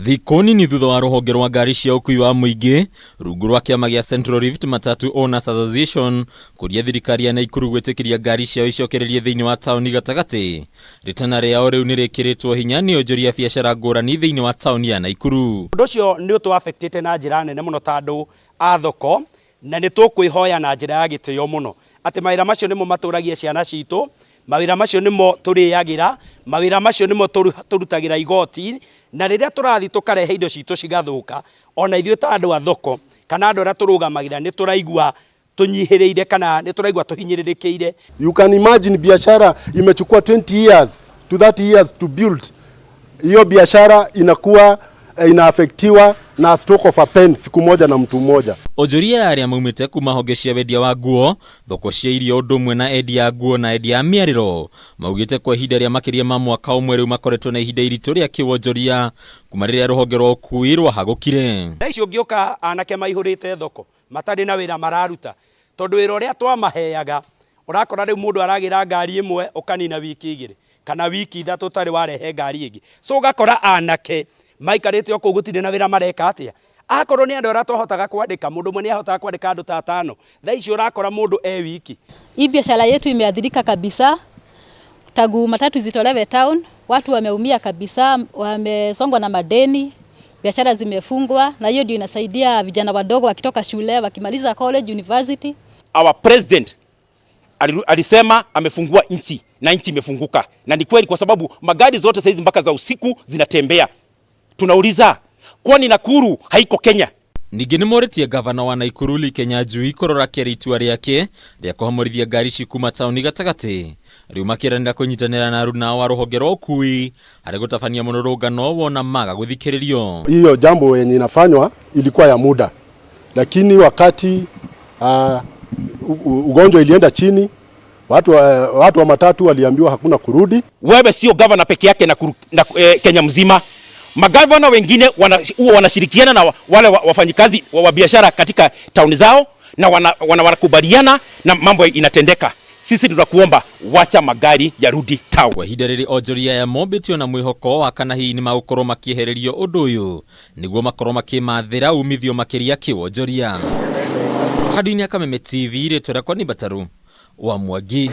Thikũ nini thutha wa rũhonge rwa ngari cia ũkui wa mũingĩ rungu rwa kĩama gĩa Central Rift Matatu Owners Association kũria thirikari ya Naikuru gwĩtĩkĩria ngari ciao icokererie thĩinĩ wa taũni gatagatĩ. Rĩtana rĩao rĩu nĩ rĩkĩrĩtwo hinya nĩ onjoria a biacara ngũrani thĩinĩ wa taũni ya Naikuru. Ũndũ ũcio nĩ ũtũ affectĩte na njĩra nene mũno ta andũ a thoko, na nĩ tũkwĩhoya na njĩra ya gĩtĩo mũno atĩ mawĩra macio nĩmo matũragia ciana citũ, mawĩra macio nĩmo tũrĩagĩra, mawĩra macio nĩmo tũrutagĩra igoti, na rĩrĩa tũrathiĩ tũkarehe indo citũ cigathũka, ona ithuĩ ta andũ a thoko kana andũ arĩa tũrũgamagĩrĩra nĩ tũraigua tũnyihĩrĩire kana nĩ tũraigua tũhinyĩrĩrĩkĩire. You can imagine biashara imechukua 20 years to 30 years to build. Hiyo biashara inakuwa inaafektiwa na stroke of a pen siku moja na mtu mmoja. Onjoria arĩa maumĩte kuma honge cia wendia wa nguo, thoko cia irio ũndũ ũmwe na endia a nguo na endia a mĩarĩro maugĩte kwa ihinda rĩa makĩria ma mwaka ũmwe rĩu makoretwo na ihinda iritũ rĩa kĩwonjoria kuma rĩrĩa rũhonge rwa ũkui rwahagũkire. Thaa ici ũngĩũka anake maihũrĩte thoko matarĩ na wĩra mararuta tondũ wĩra ũrĩa twamaheaga ũrakora rĩu mũndũ aragĩra ngari ĩmwe ũkanina wiki igĩrĩ kana wiki ithatũ ũtarĩ warehe ngari ĩngĩ, so ũgakora anake maikarĩte o kũu gũtirĩ na wĩra mareka atĩa. Akorwo nĩ andũ arĩa twahotaga kwandĩka, mũndũ ũmwe nĩ ahotaga kwandĩka andũ ta atano, thaa ici ũrakora mũndũ e wiki. Hii biashara yetu imeathirika kabisa tangu matatu zitolewe town, watu wameumia kabisa, wamesongwa na madeni, biashara zimefungwa, na hiyo ndio inasaidia vijana wadogo wakitoka shule, wakimaliza college, university. Our president alisema amefungua nchi na nchi imefunguka, na ni kweli, kwa sababu magari zote saizi mpaka za usiku zinatembea. Tunauliza, kwani Nakuru haiko Kenya? Ningĩ nĩ morĩtie gavana wa Naikuru Lee Kinyanjui kũrora kerĩ itua rĩake rĩa kũhamũrithia ngari ici kuma taũni gatagatĩ. Rĩu makĩranĩra kũnyitanĩra na aruna wa rũhonge rwa ũkui harĩ gũtabania mũrũrũngano wona maga gũthikĩrĩrio. Hiyo jambo yenye inafanywa ilikuwa ya muda, lakini wakati ugonjwa ilienda chini, watu wa matatu waliambiwa hakuna kurudi. Wewe sio gavana peke yake na Kenya mzima. Magavana wengine huwa wanashirikiana na wale wafanyikazi wa biashara katika tauni zao na wanakubaliana na mambo inatendeka. Sisi tunakuomba wacha magari yarudi town. Kwa ihinda rĩrĩ onjoria aya mombĩtio na mwĩhoko wa kana hihi nĩ magũkorwo makĩehererio ũndũ ũyũ nĩguo makorwo makĩmathĩra umithio makĩria kĩwonjoria. Handũ-inĩ ya Kameme TV, rĩtwa rĩakwa nĩ Mbataru wa Mwangi.